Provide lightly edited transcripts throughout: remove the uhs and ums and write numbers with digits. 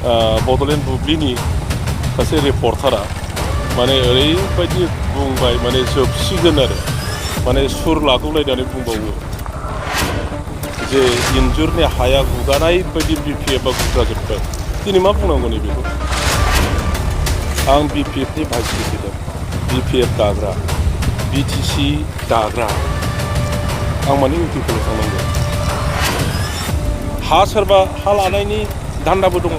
बड'लेण्ड बुब्लिनि सासे रिपर्टारा माने ओरैबायदि बुंबाय माने जोबसिगोन आरो माने सुर लागौलायनानै बुंबावो जे इन्जुरनि हाया गुगानाय बायदि बिपिएफआ गुगाजोब्बाय दिनै मा बुंनांगौ नैबेखौ आं बिपिएफनि भाइस प्रेसिडेन्ट बिपिएफ दाग्रा बिटिसि दाग्रा आं माने इउपिपिएलआव थांनांगौ हा सोरबा हा लानायनि धान्दाबो दङ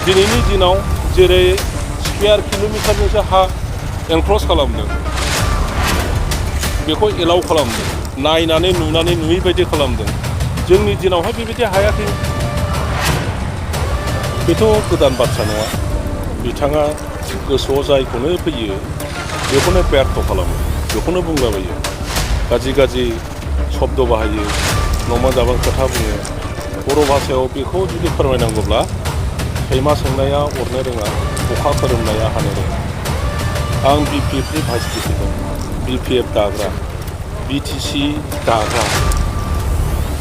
दिनैनि दिनाव जेरै स्कुवेर किल'मिटारजोंसो हा एनक्ल'ज खालामदों बेखौ एलाउ खालामदों नायनानै नुनानै नुयै बायदि खालामदों जोंनि दिनावहाय बेबायदि हायाखै बेथ' गोदान बाथ्रा नङा बिथाङा गोसोआव जायखौनो फैयो बेखौनो बेर्थ खालामो बेखौनो बुंलाबायो गाज्रि शब्द बाहायो नमा जाबां खोथा बुङो बर' भाषायाव बेखौ जुदि फोरमायनांगौब्ला सैमा सोंनाया अरनो रोङा अखा खोरोमनाया हानो रोङा आं बिपिएफनि भाइस प्रेसिडेन्ट बिपिएफ दाग्रा बिटिसि दाग्रा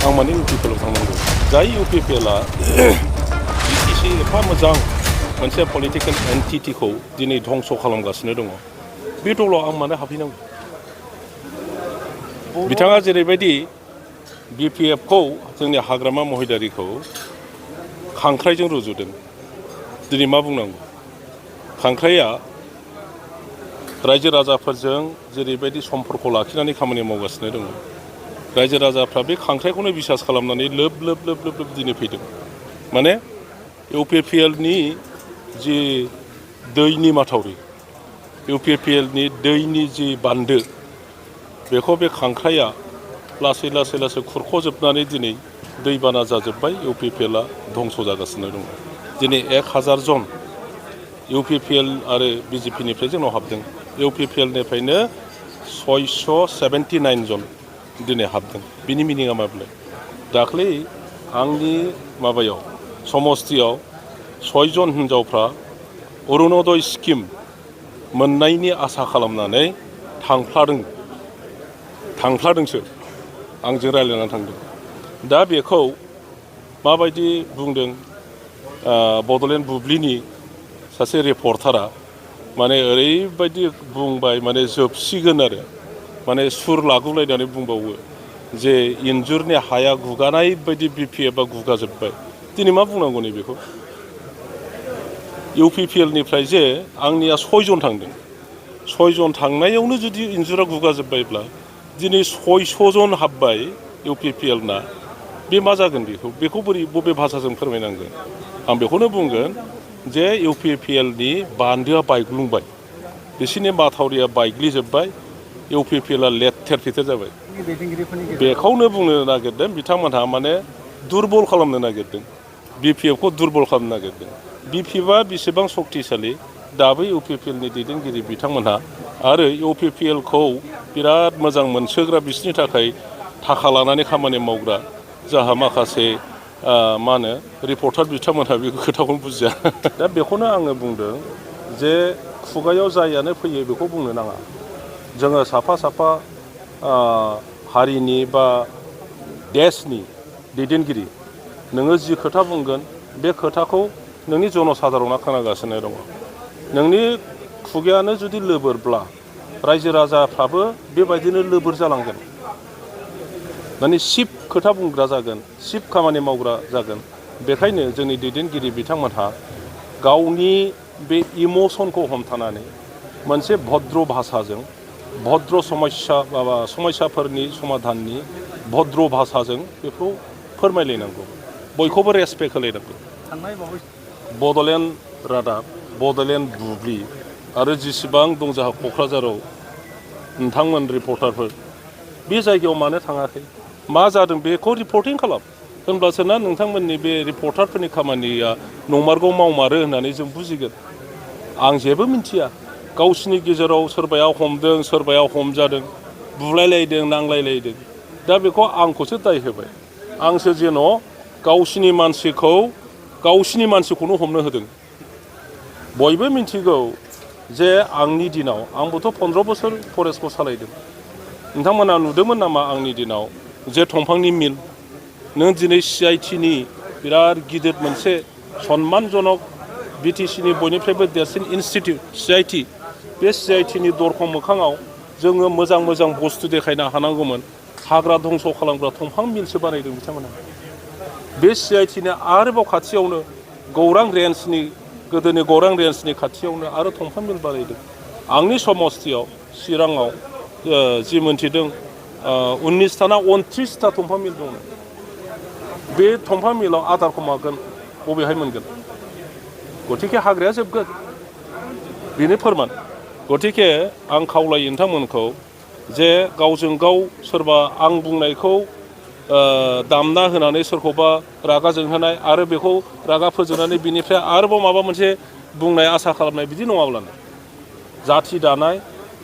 आं माने इउपिपिएलआव थांनांगौ जाय इउपिपिएलआ बिटिसि एफा मोजां मोनसे पलिटिकेल एन्टिटिखौ दिनै धंस खालामगासिनो दङ बे दलाव आं मानो हाबहैनांगौ बिथाङा जेरैबायदि बिपिएफखौ जोंनि हाग्रामा महिलारिखौ खांख्राइजों रुजुदों दिनै मा बुंनांगौ खांख्राइया रायजो राजाफोरजों जेरैबायदि सम्पर्क लाखिनानै खामानि मावगासिनो दङ रायजो राजाफ्रा बे खांख्राइखौनो बिसास खालामनानै लोब लोब लोब लोब लोब दिनै फैदों माने इउपिपिएलनि जि दैनि माथावरि इउपिपिएलनि दैनि जि बान्दो बेखौ बे खांख्राइया लासै लासै लासै खुरख'जोबनानै दिनै दैबाना जाजोब्बाय इउपिपिएलआ धंस जागासिनो दङ दिनै 1000 जन इउपिपिएल आरो बिजेपिनिफ्राय जोंनाव हाबदों इउपिपिएलनिफ्रायनो 679 जन दिनै हाबदों बिनि मिनिङा माब्ला दाख्लै आंनि माबायाव समस्तियाव 6 जन हिनजावफ्रा अरुणोदय स्किम मोननायनि आसा खालामनानै थांफ्लादोंसो आंजों रायज्लायनानै थांदों दा बेखौ माबायदि बुंदों बड'लेण्ड बुब्लिनि सासे रिपर्टारा माने ओरैबायदि बुंबाय माने जोबसिगोन आरो माने सुर लागौलायनानै बुंबावो जे इन्जुरनि हाया गुगानाय बायदि बिपिएफआ गुगाजोब्बाय दिनै मा बुंनांगौ नैबेखौ इउपिपिएलनिफ्राय जे आंनिया 6 जन थांदों 6 जन थांनायावनो जुदि इन्जुरा गुगाजोब्बायब्ला दिनै 600 जन हाबबाय इउपिपिएलना बे मा जागोन बेखौ बोरै बबे भाषाजों फोरमायनांगोन आं बेखौनो बुंगोन जे इउपिपिएलनि बान्दोआ बायग्लुंबाय बिसोरनि माथावरिया बायग्लिजोब्बाय इउपिपिएलआ लेथेर फेथेर जाबाय बेखौनो बुंनो नागिरदों बिथांमोनहा माने दुरबल खालामनो नागिरदों बिपिएफखौ दुरबल खालामनो नागिरदों बिपिएफआ बेसेबां शक्तिशालि दाबो इउपिपिएलनि दैदेनगिरि बिथांमोनहा आरो इउपिपिएलखौ बिराद मोजां मोनसोग्रा बिसोरनि थाखाय थाखा लानानै खामानि मावग्रा जाहा माखासे मा होनो रिपर्टार बिथांमोनहा बे खोथाखौनो बुजिया दा बेखौनो आङो बुंदों जे खुगायाव जायानो फैयो बेखौ बुंनो नाङा जोङो साफा साफा हारिनि बा देशनि दैदेनगिरि नोङो जि खोथा बुंगोन बे खोथाखौ नोंनि जनसाधारना खोनागासिनो दङ नोंनि खुगायानो जुदि लोबोरब्ला रायजो राजाफ्राबो बेबायदिनो लोबोर जालांगोन माने सिप खोथा बुंग्रा जागोन सिप खामानि मावग्रा जागोन बेखायनो जोंनि दैदेनगिरि बिथांमोनहा गावनि बे इमोसनखौ हमथानानै मोनसे भद्र भाषाजों भद्र समस्याफोरनि समाधाननि भद्र भाषाजों बेखौ फोरमायलायनांगौ बयखौबो रेसपेक्ट होलायनांगौ बड'लेण्ड रादाब बड'लेण्ड बुब्लि आरो जेसेबां दं जोंहा क'क्राझाराव नोंथांमोन रिपर्टारफोर बे जायगायाव मानो थाङाखै मा जादों बेखौ रिपर्टिं खालाम होनब्लासो ना नोंथांमोननि बे रिपर्टारफोरनि खामानिया नंमारगौ मावमारो होननानै जों बुजिगोन आं जेबो मिन्थिया गावसिनि गेजेराव सोरबाया हमदों सोरबाया हमजादों बुलायलायदों नांलायलायदों दा बेखौ आंखौसो दाय होबाय आंसो जेन' गावसिनि मानसिखौनो हमनो होदों बयबो मिन्थिगौ जे आंनि दिनाव आंबोथ' 15 बोसोर फरेस्टखौ सालायदों नोंथांमोना नुदोंमोन नामा आंनि दिनाव जे दंफांनि मिल नों दिनै CITनि बिराद गिदिर मोनसे सन्मानजनक बिटिसिनि बयनिफ्रायबो देरसिन इनस्टिट्यूट CIT बे CITनि दरखं मोखाङाव जोङो मोजां मोजां बुस्थु देखायनो हानांगौमोन हाग्रा धंस खालामग्रा दंफां मिलसो बानायदों बिथांमोना बे CITनि आरोबाव खाथियावनो गौरां रेन्जनि गोदोनि गौरां रेन्जनि खाथियावनो आरो दंफां मिल बानायदों आंनि समस्तियाव चिराङाव जि मोनथिदों 19टा ना 29टा दंफां मिल दङ बे दंफां मिलाव आदारखौ मागोन बबेहाय मोनगोन गतिके हाग्राया जोबगोन बेनि फोरमान गतिके आं खावलायो नोंथांमोनखौ जे गावजों गाव सोरबा आं बुंनायखौ दामना होनानै सोरखौबा रागा जोंहोनाय आरो बेखौ रागा फोजोंनानै बिनिफ्राय आरोबाव माबा मोनसे बुंनाय आसा खालामनाय बिदि नङाब्लानो जाथि दानाय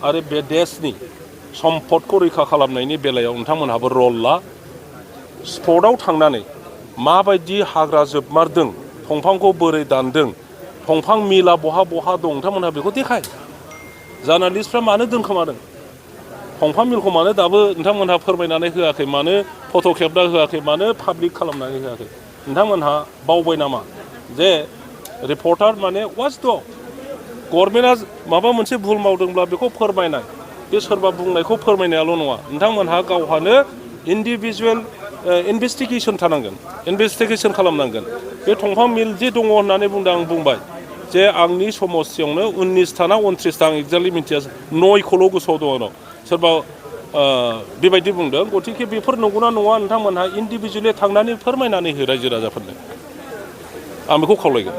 आरो बे देशनि सम्पदखौ रैखा खालामनायनि बेलायाव नोंथांमोनहाबो रल ला स्पटआव थांनानै माबायदि हाग्रा जोबमारदों दंफांखौ बोरै दानदों दंफां मिला बहा बहा दं नोंथांमोनहा बेखौ देखाय जार्नालिस्टफ्रा मानो दोनखोमादों दंफां मिलखौ मानो दाबो नोंथांमोनहा फोरमायनानै होआखै मानो फट' खेबना होआखै मानो पाब्लिक खालामनानै होआखै नोंथांमोनहा बावबाय नामा जे रिपर्टार माने वाच द गभर्नमेन्टआ माबा मोनसे भुल मावदोंब्ला बेखौ फोरमायनाय बे सोरबा बुंनायखौ फोरमायनायाल' नङा नोंथांमोनहा गावहानो इन्डिभिजुवेल इनभेस्टिगेसन थानांगोन इनभेस्टिगेसन खालामनांगोन बे दंफां मिल जे दङ होननानै बुंदों आं बुंबाय जे आंनि समस्तियावनो 19टा ना 29टा आं एक्जेक्टलि मिथिया 9खौल' गोसोआव दङ आंनाव सोरबा बेबायदि बुंदों गतिके बेफोर नंगौना नङा नोंथांमोनहा इन्डिभिजुवेलि थांनानै फोरमायनानै हो रायजो राजाफोरनो आं बेखौ खावलायगोन